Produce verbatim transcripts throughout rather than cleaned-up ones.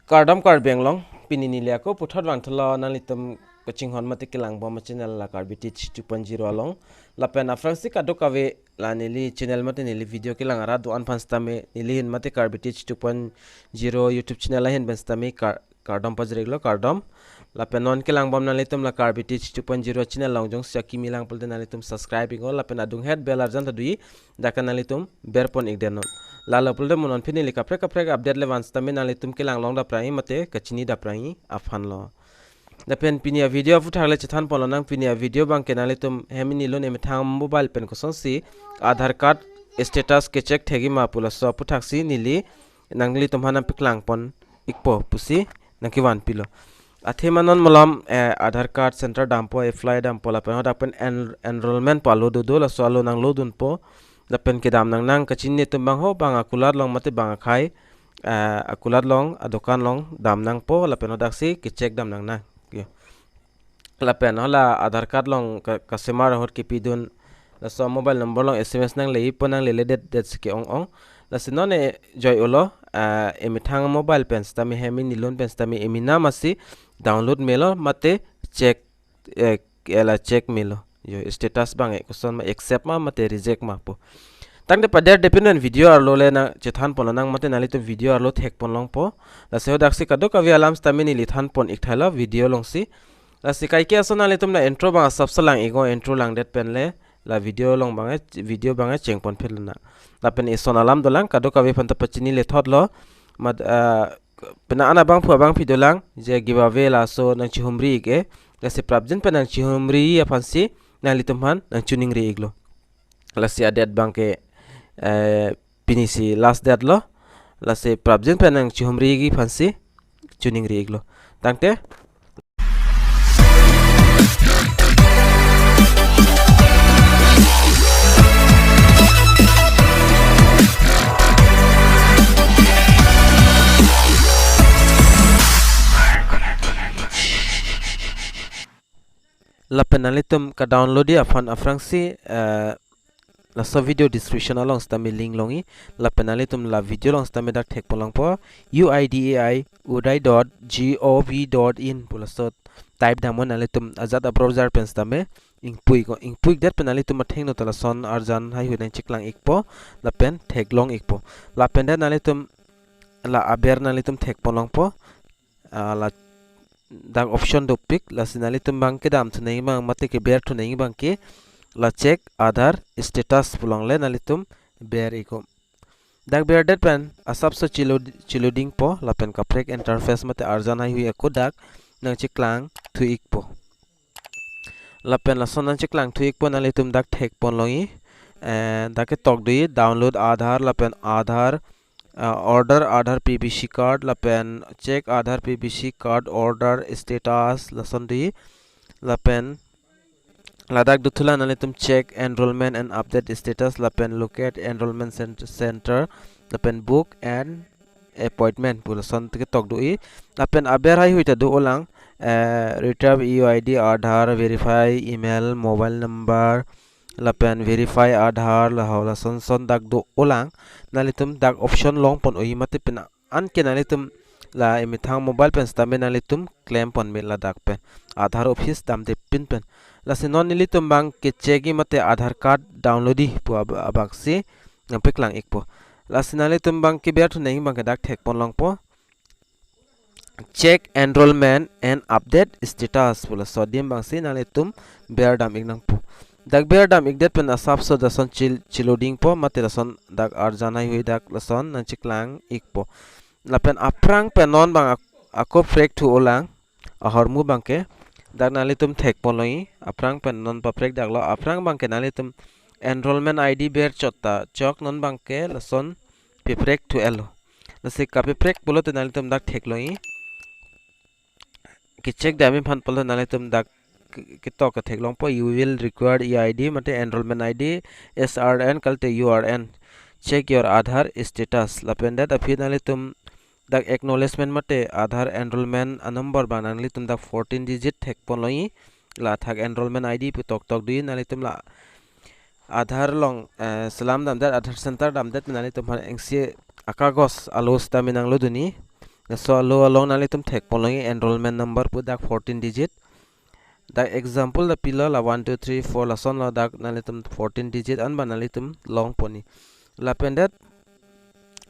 Kardom Karbi Anglong, pini neli ako puthot vangthulo nanglitum kachinghon mate kelangbom a-channel la Karbi Teach two point zero along. Lapen aphrangsi kadokave la neli channel mate neli video kelang arat do-an aphan sitame neli ahin mate Karbi Teach two point zero YouTube channel ahin pen sitame kar-, kardom pajir-iklo, kardom. Lapen non kelangbom nanglitum la Karbi Teach two point zero channel along jongsi akimi lang pulote nanglitum subscribe-iknon lapen adunghet bell arjan ta do-i, dak ke nanglitum berpon-ik detnon. Lalo pulote mo non pini neli kaprek kaprek update le van sitame nanglitum kelang long daprang-i mate kachini daprang-i aphanlo. Lapen pini a-video aphuthak le chethanpon lonang, pini a-video abangke nanglitum hem inilun emethang mobile pen kosonsi Aadhaar card status kecheck thekji ma pu laso aphuthaksi neli nanglitum aphan nangpaklangpon-ikpo pusi nangkevanpilo. Athema non malom, eh, Aadhaar card center dampo, apply dampo lapen hadak pen en-, enrollment pu alo dodo, laso alo nanglodunpo. Lapen kedam nangnang, kachini atum abang ho bang akulat along mate bang akhai, eh, akulat along, adokan along dam nangpo lapen hadaksi kecheck dam nangnang. Okay. Lapen hala Aadhaar card along ka-, kasemar ahut kepidun laso mobile number along S M S nangle-ipo, nangleledet detsi ke-ong-ong. Lasi non e joi-olo, ah, emethang mobile pen sitame hem inilun pen sitame eminam asi download melo mate check, eh, ela check melo. Jo, status abang e koson ma, accept ma mate reject ma pu. Tangte pader dependent video arlo le nangchethanpon lonang mate nanglitum video arlo thekpon longpo. Lasi hadaksi kadokave alam sitame neli thanpon-ik thailo video alongsi. Lasi kaike ason nanglitum la intro abang asapso lang-iknon, intro langdet pen le la video along abang e, video abang e chengpon phitlo nang. Lapen eson alam dolang, kadokave aphan ta pachini lethotlo. Mat, ah, penang an abangphu abangpi dolang je giveaway laso nangchihumri-ik-e. Lasi prapjin pen nangchihumri aphansi nanglitum aphan nangchiningri-iklo. Lasi a-date abangke, eh, pinisi last date lo. Lasi prapjin pen nangchihumri-ikji aphansi chiningri-iklo. Tangte. Lapen nanglitum ka-download-ji aphan aphrangsi, eh, laso video description along sitame link long-i, lapen nanglitum la video along sitame dak thekpon longpo, U I D A I uday dot gov dot in pu laso type damnon, nanglitum ajat a-browser pen sitame ingpui-iknon, ingpui-ikdet pen nanglitum athengno ta lason arjan haihui nangcheklang-ikpo, lapen theklong-ikpo. Lapen det nanglitum la aber nanglitum thekpon longpo, ah, la dak option dopik, lasi nanglitum abang kedam thunang abang mate keber thunang abangke la check Aadhaar status pu longle nanglitum ber-iknon. Dak berdet pen asapso chilo-, chilodingpo lapen kaprek interface mate arjan haihui ako dak nangcheklang thu-ikpo. Lapen lason nangcheklang thu-ikpo, nanglitum dak thekpon long-i, eh, dak ketok do-i, download Aadhaar lapen Aadhaar, ah, order Aadhaar P V C card lapen check Aadhaar P V C card order status lason do-i. Lapen ladak dothulang, nanglitum check enrollment and update status lapen locate enrollment cent-, center lapen book an appointment pu lason ketok do-i. Lapen aber haihui ta do-olang, eh, retrieve U I D, Aadhaar, verify email, mobile number, lapen verify Aadhaar, laho lason son dak do-olang. Nanglitum dak option longpon-o-i mate penang an ke nanglitum la emethang mobile pen sitame nanglitum klempon me ladak pen Aadhaar office damde pin pen. Lasi non nelitum abang kecheck-ji mate Aadhaar card download-ji pu ab-, abaksi nangpeklang-ikpo. Lasi nanglitum abang keber thunang abangke dak thekpon longpo, check enrollment and update status pu laso adim abangsi nanglitum ber dam-ik nangpo. Dak ber dam-ikdet pen asapso lason chil-, chilodingpo mate lason dak arjan haihui dak lason nangcheklang-ikpo. Lapen aphrang pen non abang ak-, ako prek thu-olang ahormu abangke, dak nanglitum thekpon long-i, aphrang pen non paprekdaklo, aphrang abangke nanglitum enrollment I D ber chot ta chok, non abangke lason peprek thu-etlo. Lasi kapeprek pulote nanglitum dak theklong-i. Kecheck dam aphan pulo nanglitum dak ke-, ketok ketheklongpo, you will require E I D mate enrollment I D, S R N kalite U R N. Check your Aadhaar status. Lapen det aphi nanglitum dak acknowledgement mate Aadhaar enrollment a-number abang nanglitum dak fourteen digit thekpon long-i. La athak enrollment I D pu toktok do-i, nanglitum la Aadhaar along, eh, selam damdet, Aadhaar center damdet, nanglitum aphan engsi akagos alo sitame nanglodun-i. Laso alo along nanglitum thekpon longji enrollment number pu dak fourteen digit. Dak example dak pilo la one, two, three, four lason lo, dak nanglitum fourteen digit an ba nanglitum longponji. Lapen det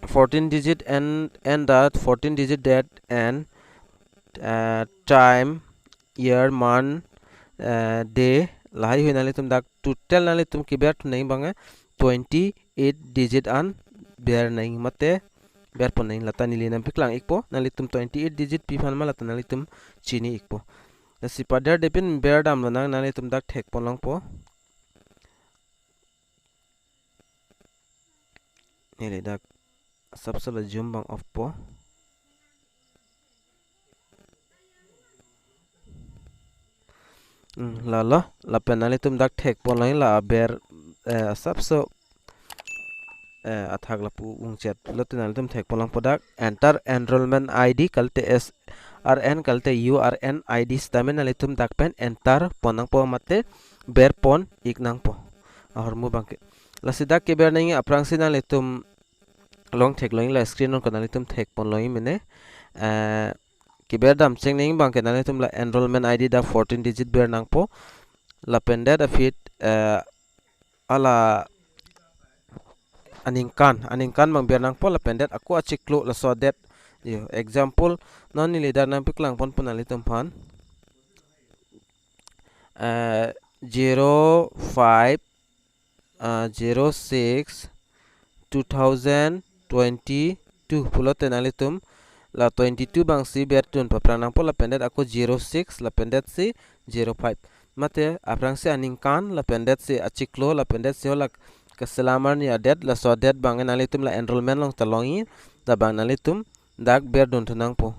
fourteen digit and, and that fourteen digit date and, uh, time, year, month, uh, day, lahai hui nanglitum dak total nanglitum keberthu nangji abang twenty-eight digit an ber nangji mate berpon nangji. Lata neli nangpeklang ikpo, nanglitum twenty-eight digit pi aphan ma lata nanglitum chini ikpo. Lasi paderdepin berdam lonang, nanglitum dak thekpon longpo. Neli dak asapso la zoom abang off po. Hmm, lalo, lapen nanglitum dak thekpon longji la aber, eh, asapso, eh, athak lapu ungchet. Lote nanglitum thekpon longpo dak enter enrollment I D kalite S R N kalite U R N I D sitame nanglitum dak pen enter pon nangpo mate berpon ik nangpo ahormu abangke. Lasi dak keber nangji aphrangsi nanglitum long theklongji la screen along ko nanglitum thekpon longji mene. Eh, keberdam cheng nangji abangke nanglitum la enrollment I D dak fourteen digit ber nangpo. Lapen det aphi, eh, hala aningkan, aningkan abang ber nangpo, lapen det ako achiklo laso date. Jo, example, non neli dak nangpeklang ponpo nanglitum aphan. Eh, zero five, ah, zero six, two thousand twenty-two pulote nanglitum la twenty-two abangsi berdun paphrang nangpo, lapen det ako zero six, lapen detsi zero five. Mate aphrangsi aningkan, lapen detsi achiklo, lapen detsi hala kaselam arni a-date, laso a-date abang nanglitum la enrollment along ta longji, labang nanglitum dak berdunthu nangpo.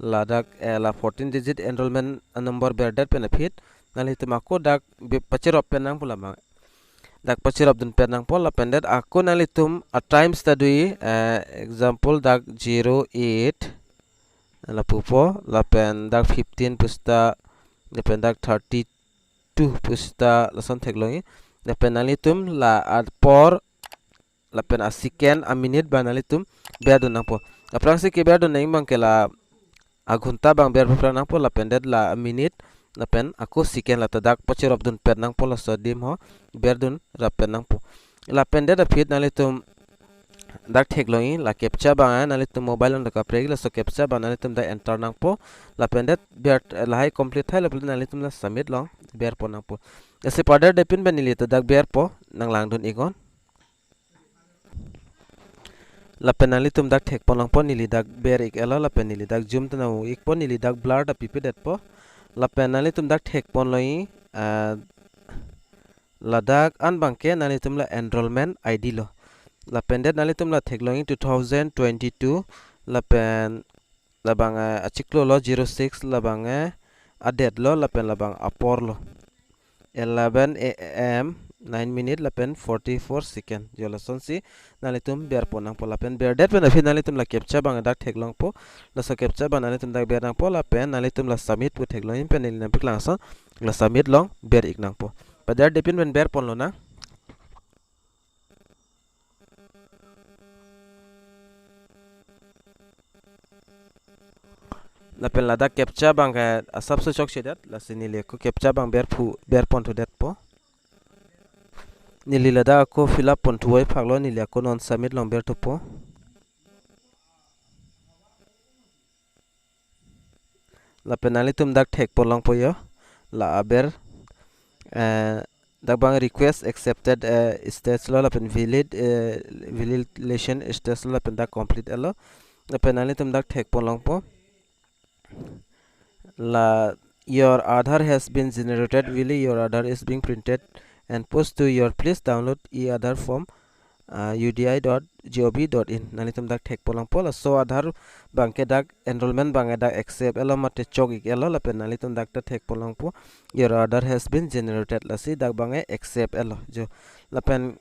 Ladak, eh, la fourteen digit enrollment number berdet pen aphi nanglitum ako dak be-, pachirop pen nangpo labang. Dak pachirop dun pen nangpo, lapen det ako nanglitum a-times ta doji, eh, example dak zero eight lapupo, lapen dak fifteen pusita, lapen dak thirty-two pusita lason theklongji. Lapen nanglitum la apor lapen a-second, a-minute abang nanglitum berdun nangpo. Aphrangsi keberdun nangji abangke la aghonta abang ber paphrang nangpo, lapen det la minute, lapen ako second, lata dak pachirop dun pen nangpo, laso adim ho berdun rap pen nangpo. Lapen det aphi nanglitum dak theklongji la captcha abang, nanglitum mobile along dak kaprek, laso captcha abang nanglitum dak enter nangpo, lapen det ber, eh, lahai complete thailo pulote nanglitum la submit along berpon nangpo. Lasi paderdepin pen neli ta dak berpo, nanglangdun iknon. Lapen nanglitum dak thekpon longpo, neli dak ber ik-etlo, lapen neli dak zoom ta nang-o ikpo, neli dak blur ta pipedetpo. Lapen nanglitum dak thekpon longji, ah, ladak an abangke nanglitum la enrollment I D lo. Lapen det nanglitum la theklongji two thousand twenty-two, lapen labang, eh, achiklo lo zero six, labang, eh, a-date lo, lapen labang apor lo. Eleven A M nine minute lapen forty-four second. Jo lasonsi nanglitum berpon nangpo, lapen berdet pen aphi nanglitum la captcha abang dak theklongpo. Laso captcha abang nanglitum dak ber nangpo, lapen nanglitum la submit pu theklongji pen neli nangpeklang ason la submit along ber ik nangpo. Paderdepin pen berpon lonang. Lapen ladak captcha abangke asapso chokchedet, lasi neli ako captcha abang berphu, berponthudetpo. Neli ladak ako fill up ponthu voiphaklo, neli ako non submit along berthupo. Lapen nanglitum dak thekpon longpo jo, la aber, eh, dak abang request accepted, eh, status lo, lapen valid, eh, validation status lo, lapen dak complete etlo. Lapen nanglitum dak thekpon longpo. La, your Aadhaar has been generated, Willy, your Aadhaar is being printed and post to your, please download e-Aadhaar form, ah, U D I dot G O V dot in. Nanglitum dak thekpon longpo, laso Aadhaar abangke dak enrollment abangke dak accept etlo mate chok ik-etlo, lapen nanglitum dak ta thekpon longpo, your Aadhaar has been generated, lasi dak abangke accept etlo. Jo, lapen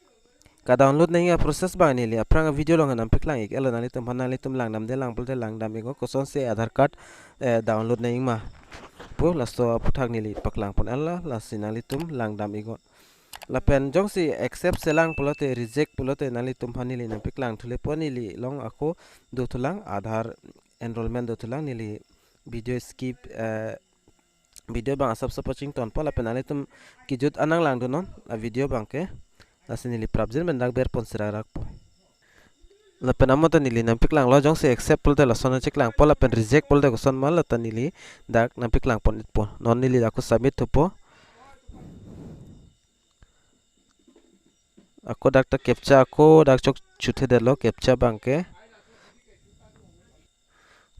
ka-download nangji a-process abang neli aphrang video along nangpeklang ik-etlo, nanglitum aphan, nanglitum langdamde lang pulote langdam iknon, kosonsi Aadhaar card, eh, download nangji ma pu, laso aphuthak neli paklangpon etlo, lasi nanglitum langdam iknon. Lapen jongsi accept selang pulote, reject pulote nanglitum aphan neli nangpeklang thulepo, neli along ako dothulang Aadhaar enrollment dothulang, neli video skip, eh, video abang asapso pachingtonpo lapen nanglitum kejut an nanglangdunnon a video abangke. Lasi neli prapjin pen dak berpon sirairakpo. Lapen amo ta neli nangpaklanglo, jongsi accept pulote lason cheklangpo lapen reject pulote koson ma, lata neli dak nangpaklangpon-ikpo. Non neli ako submit thupo. Ako dak ta captcha ako dak chokchethedetlo, captcha abangke.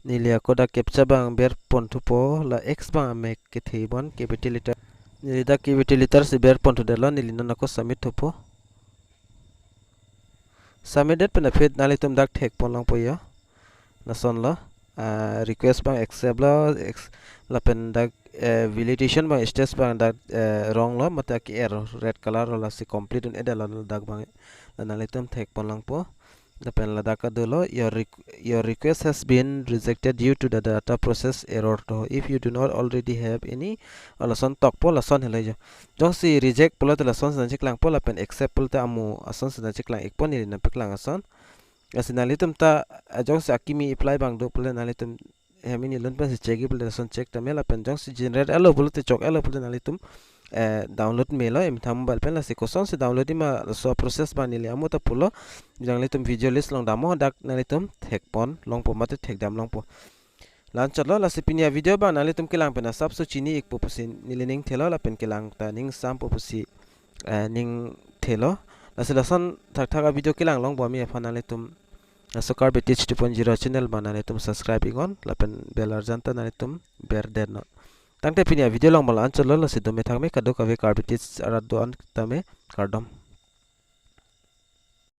Neli ako dak captcha abang berpon thupo, la X abang amek kethe bon capital letter. Neli dak capital letter si berpon thudetlo, neli non ako submit thupo. Submit det pen aphi nanglitum dak thekponlongpo yo. Lasonlo. Ah, request abang accept lo, ex-, lapen dak, eh, validation abang status abang dak, eh, wrong lo, mate ke-er red color lo, lasi complete un-edetlo dak abang. La nanglitum thekponlongpo. Lapen ladak kadolo, your req-, your request has been rejected due to the data process error to. If you do not already have any, ah, lason tokpo, lason helo yo. Jongsi reject pulote lasonsi nangcheklangpo lapen accept pulote amo asonsi nangcheklang-ikpo, neli nangpaklang ason. Lasi nanglitum ta, ah, jongsi akimi apply abang do pulote nanglitum hem ini lun pensi check-ik pulote lason check tame, lapen jongsi generate-etlo pulote, chok-etlo pulote nanglitum, eh, download melo emethang mobile pen. Lasi kosonsi download-ik ma, laso process abang neli amo ta pulo, nanglitum video list along dammo, dak nanglitum thekponlongpo mate thekdamlongpo. La-anchotlo, lasi pini a video abang nanglitum kelang pen asapso chini-ikpo pusi neli ning thelo lapen kelang ta ning sampo pusi, eh, ning thelo. Lasi lason thakthak a video kelang longbom-ik aphan nanglitum laso Karbi Teach two point zero channel abang nanglitum subscribe-iknon lapen bell arjan ta nanglitum berdetnon. Tangte pini a video along ma la-anchotlo, lasi dome thakme kadokave Karbi Teach arat do-an tame, kardom.